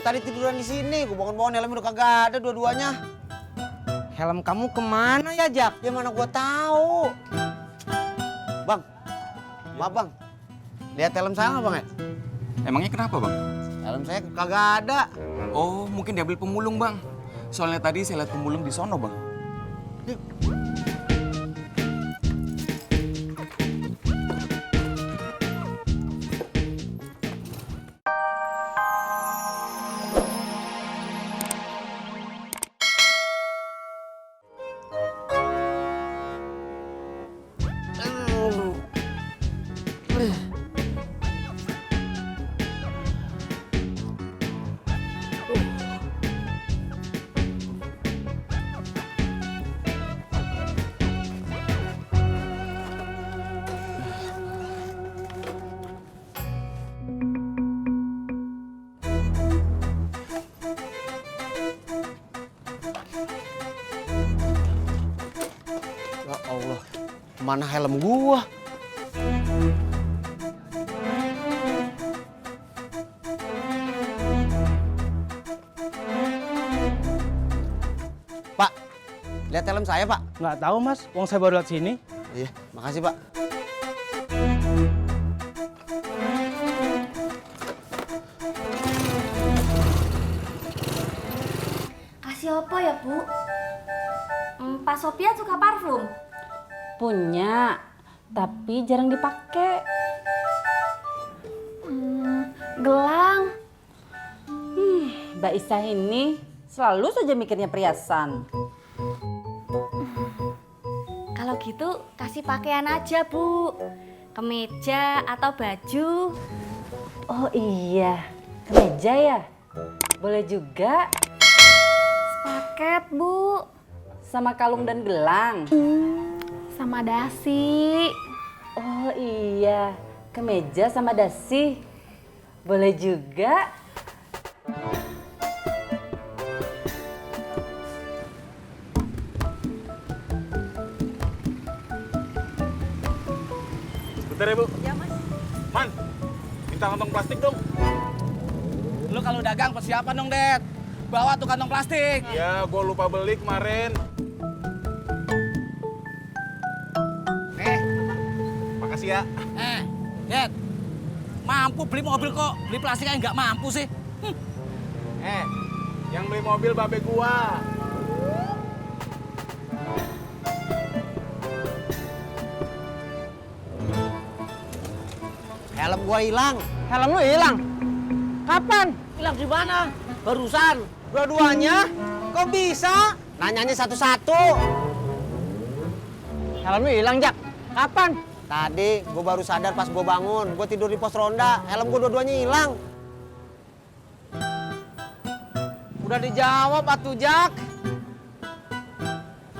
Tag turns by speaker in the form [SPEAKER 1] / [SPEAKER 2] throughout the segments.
[SPEAKER 1] tadi tiduran di sini. Gue bangun-bangun helm udah kagak ada dua-duanya.
[SPEAKER 2] Helm kamu kemana ya, Jak?
[SPEAKER 1] Ya mana gua tahu. Bang, maaf bang. Lihat helm saya nggak bang ya?
[SPEAKER 3] Emangnya kenapa, Bang?
[SPEAKER 1] Helm saya kagak ada.
[SPEAKER 3] Oh, mungkin diambil pemulung, Bang. Soalnya tadi saya lihat pemulung di sono, Bang.
[SPEAKER 1] Ya Allah, mana helm gua? Pak, lihat helm saya pak.
[SPEAKER 2] Nggak tahu mas, uang saya baru lewat sini.
[SPEAKER 1] Iya, makasih pak.
[SPEAKER 4] Kasih apa ya, Bu? Pak Sopian suka parfum?
[SPEAKER 5] Punya, tapi jarang dipakai.
[SPEAKER 4] Gelang.
[SPEAKER 5] Mbak Isa ini selalu saja mikirnya perhiasan.
[SPEAKER 4] Kalau gitu kasih pakaian aja, Bu. Kemeja atau baju.
[SPEAKER 5] Oh iya, kemeja ya? Boleh juga.
[SPEAKER 4] Paket, Bu.
[SPEAKER 5] Sama kalung dan gelang.
[SPEAKER 4] Sama dasi.
[SPEAKER 5] Oh iya, kemeja sama dasi. Boleh juga.
[SPEAKER 6] Bentar ya, Bu. Ya, Mas. Man, minta kantong plastik dong.
[SPEAKER 2] Lu kalau dagang persiapan dong, Det. Bawa tuh kantong plastik.
[SPEAKER 6] Ya, gua lupa beli kemarin. Nih, makasih ya.
[SPEAKER 2] Det. Mampu beli mobil kok, beli plastik aja nggak mampu sih.
[SPEAKER 6] Yang beli mobil babe gua.
[SPEAKER 1] Helm gua hilang.
[SPEAKER 2] Helm lu hilang? Kapan?
[SPEAKER 1] Hilang di mana? Barusan.
[SPEAKER 2] Dua-duanya? Kok bisa?
[SPEAKER 1] Nanyanya satu-satu.
[SPEAKER 2] Helm lu hilang, Jak. Kapan?
[SPEAKER 1] Tadi gua baru sadar pas gua bangun. Gua tidur di pos ronda. Helm gua dua-duanya hilang.
[SPEAKER 2] Udah dijawab atuh, Jak.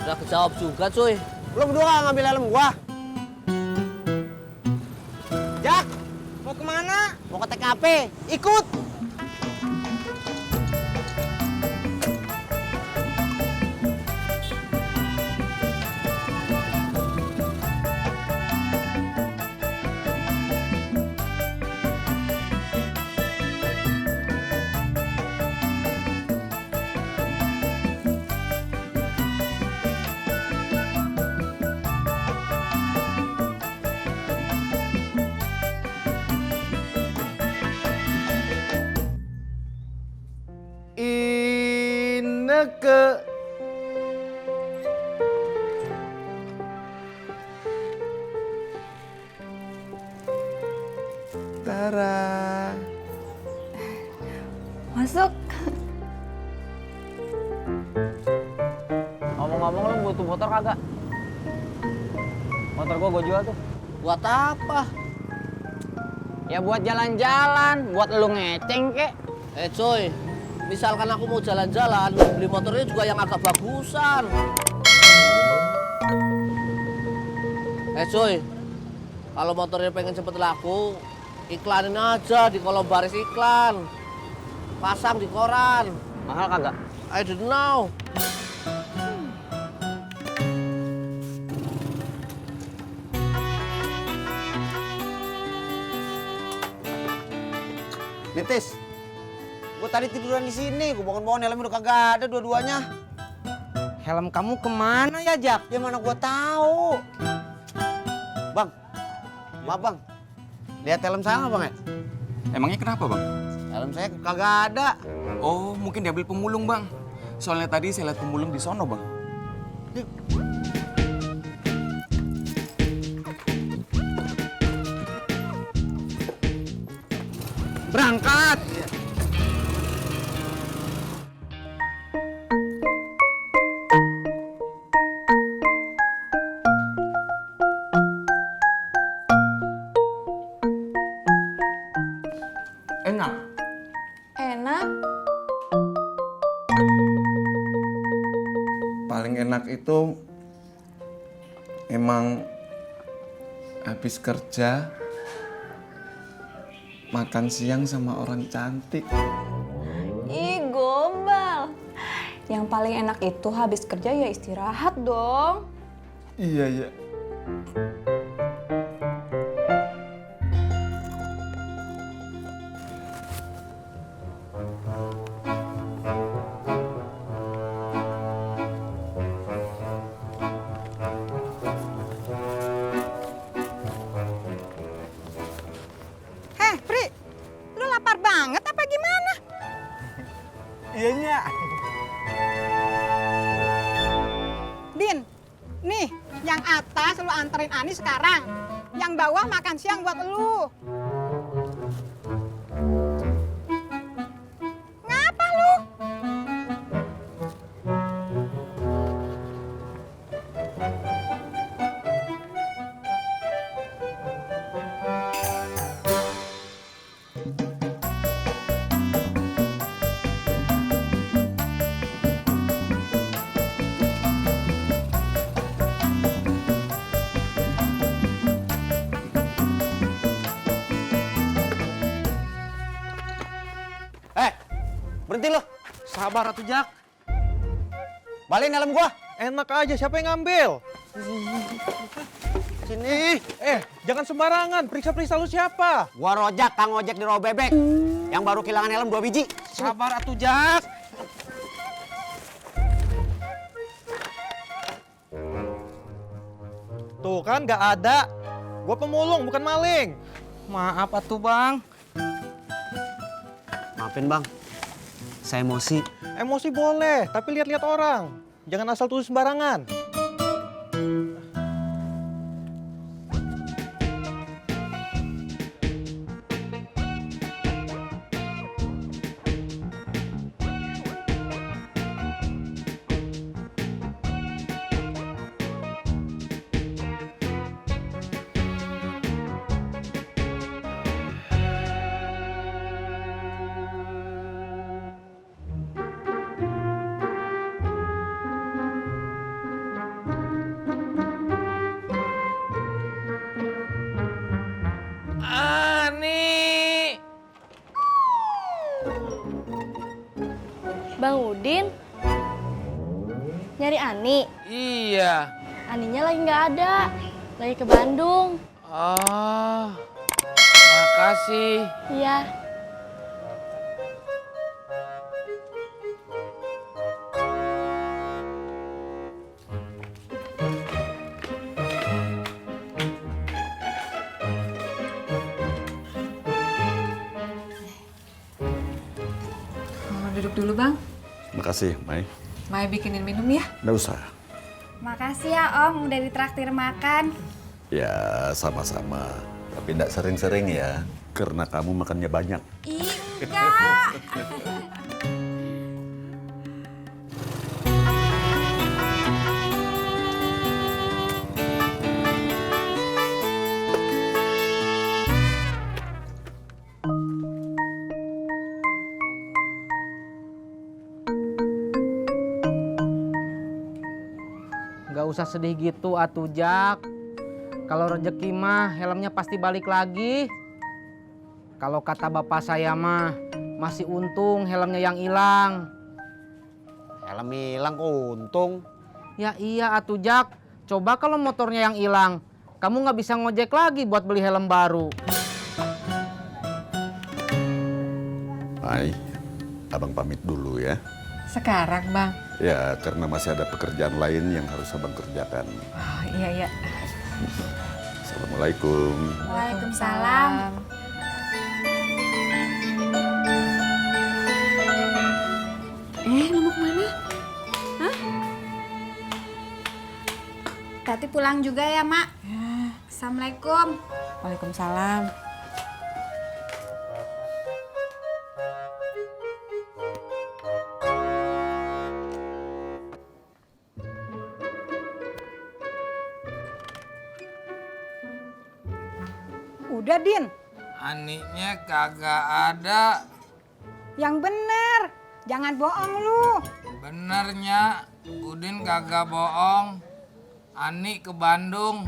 [SPEAKER 7] Udah kejawab juga, cuy.
[SPEAKER 1] Lu berdua nggak ngambil helm gua?
[SPEAKER 2] Jak, mau kemana?
[SPEAKER 1] Mau ke TKP. Ikut.
[SPEAKER 6] Ineke. Tara.
[SPEAKER 4] Masuk.
[SPEAKER 2] Ngomong-ngomong lu butuh motor kagak? Motor gua jual tuh.
[SPEAKER 7] Buat apa?
[SPEAKER 2] Ya buat jalan-jalan, buat lu ngeceng kek.
[SPEAKER 7] Cuy, misalkan aku mau jalan-jalan, beli motornya juga yang agak bagusan. Cuy, kalau motornya pengen cepet laku, iklanin aja di kolom baris iklan. Pasang di koran.
[SPEAKER 2] Mahal kagak?
[SPEAKER 7] I don't know.
[SPEAKER 1] Nitis, Gue tadi tiduran di sini, gue bangun-bangun helmnya udah kagak ada dua-duanya.
[SPEAKER 8] Helm kamu kemana ya, Jak?
[SPEAKER 1] Ya mana gue tahu. Bang, maaf bang. Lihat helm saya nggak bang ya?
[SPEAKER 3] Emangnya kenapa bang?
[SPEAKER 1] Helm saya kagak ada.
[SPEAKER 3] Oh, mungkin diambil pemulung bang. Soalnya tadi saya lihat pemulung di sono bang.
[SPEAKER 8] Berangkat! Enak.
[SPEAKER 6] Enak.
[SPEAKER 9] Paling enak itu emang habis kerja makan siang sama orang cantik.
[SPEAKER 6] Ih, gombal. Yang paling enak itu habis kerja ya istirahat dong.
[SPEAKER 9] Iya, iya.
[SPEAKER 10] Heh, Pri, lu lapar banget apa gimana?
[SPEAKER 8] Iyanya.
[SPEAKER 10] Din, nih, yang atas lu anterin Ani sekarang. Yang bawah makan siang buat lu. Ngapa lu?
[SPEAKER 1] Berhenti lo.
[SPEAKER 8] Sabar atuh, Jak.
[SPEAKER 1] Balikin helm gua.
[SPEAKER 8] Enak aja, siapa yang ngambil?
[SPEAKER 1] Sini.
[SPEAKER 8] Jangan sembarangan. Periksa-periksa lu siapa?
[SPEAKER 1] Gua Rojak, Kang ojek di Rawa Bebek. Yang baru kehilangan helm 2 biji.
[SPEAKER 8] Sabar atuh, Jak. Tuh kan nggak ada. Gua pemulung bukan maling. Maaf atuh, Bang.
[SPEAKER 1] Maafin bang, saya emosi.
[SPEAKER 8] Emosi boleh, tapi lihat-lihat orang. Jangan asal tulis sembarangan.
[SPEAKER 4] Bang Udin, nyari Ani.
[SPEAKER 7] Iya.
[SPEAKER 4] Aninya lagi nggak ada, lagi ke Bandung.
[SPEAKER 7] Oh, makasih.
[SPEAKER 4] Iya.
[SPEAKER 6] Duduk dulu, Bang.
[SPEAKER 11] Makasih, Mai.
[SPEAKER 6] Mai bikinin minum ya?
[SPEAKER 11] Nggak usah.
[SPEAKER 4] Makasih ya Om, udah ditraktir makan.
[SPEAKER 11] Ya, sama-sama. Tapi nggak sering-sering ya. Karena kamu makannya banyak.
[SPEAKER 4] Ih, enggak.
[SPEAKER 8] Nggak usah sedih gitu atuh, Jak. Kalau rezeki mah helmnya pasti balik lagi. Kalau kata bapak saya mah masih untung helmnya yang hilang.
[SPEAKER 1] Helm hilang kok untung.
[SPEAKER 8] Ya iya atuh, Jak. Coba kalau motornya yang hilang, kamu nggak bisa ngojek lagi buat beli helm baru.
[SPEAKER 11] Mai, abang pamit dulu ya.
[SPEAKER 6] Sekarang, Bang.
[SPEAKER 11] Ya, karena masih ada pekerjaan lain yang harus abang kerjakan.
[SPEAKER 6] Oh, iya.
[SPEAKER 11] Assalamualaikum.
[SPEAKER 4] Waalaikumsalam.
[SPEAKER 6] Lu mau kemana? Hah?
[SPEAKER 10] Tati pulang juga ya, Mak. Assalamualaikum.
[SPEAKER 6] Waalaikumsalam.
[SPEAKER 10] Udah, Din.
[SPEAKER 8] Aniknya kagak ada.
[SPEAKER 10] Yang bener. Jangan bohong lu.
[SPEAKER 8] Benernya, Udin kagak bohong. Ani ke Bandung.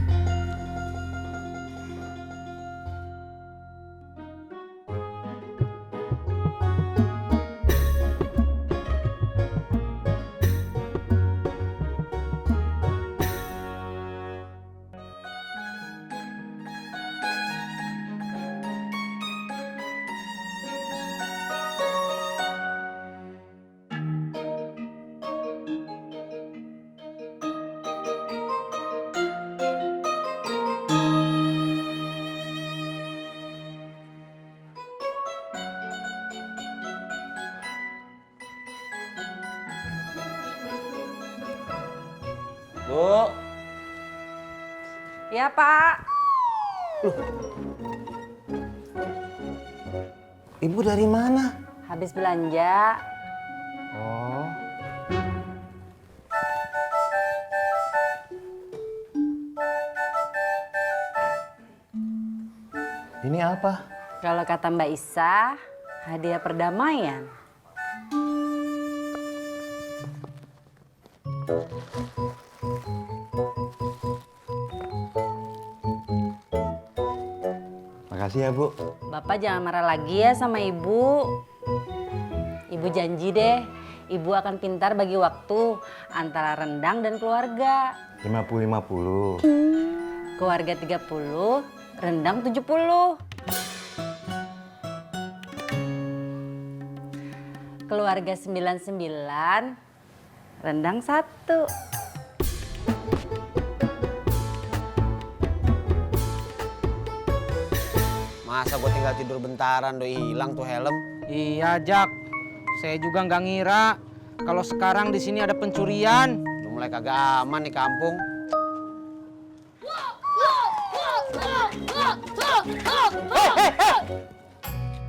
[SPEAKER 7] Bu,
[SPEAKER 5] Ya, Pak.
[SPEAKER 7] ibu dari mana?
[SPEAKER 5] Habis belanja.
[SPEAKER 7] Oh. Ini apa?
[SPEAKER 5] Kalau kata Mbak Isa, hadiah perdamaian.
[SPEAKER 7] Makasih ya, Bu.
[SPEAKER 5] Bapak jangan marah lagi ya sama Ibu. Ibu janji deh, Ibu akan pintar bagi waktu antara rendang dan keluarga.
[SPEAKER 7] 50-50.
[SPEAKER 5] Keluarga 30, rendang 70. Keluarga 99, rendang 1.
[SPEAKER 1] Masa gue tinggal tidur bentaran udah hilang tuh helm?
[SPEAKER 8] Iya, Jak. Saya juga nggak ngira kalau sekarang di sini ada pencurian.
[SPEAKER 1] Udah mulai kagak aman nih kampung.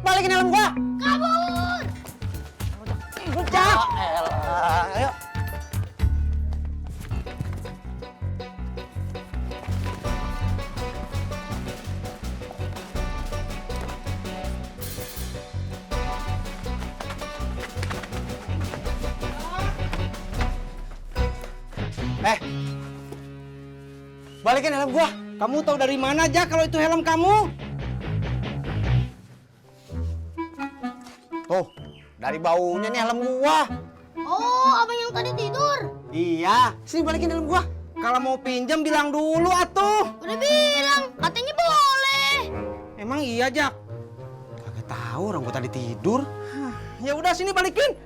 [SPEAKER 1] Balikin helm gua! Kabur! Ikut, Jak! Ayo. Balikin helm gua.
[SPEAKER 8] Kamu tahu dari mana, Jak, kalau itu helm kamu?
[SPEAKER 1] Tuh, dari baunya nih helm gua.
[SPEAKER 4] Oh, abang yang tadi tidur.
[SPEAKER 1] Iya, sini balikin helm gua.
[SPEAKER 8] Kalau mau pinjam bilang dulu atuh.
[SPEAKER 4] Udah bilang, katanya boleh.
[SPEAKER 8] Emang iya, Jak?
[SPEAKER 1] Kagak tahu orang gua tadi tidur.
[SPEAKER 8] Ya udah sini balikin.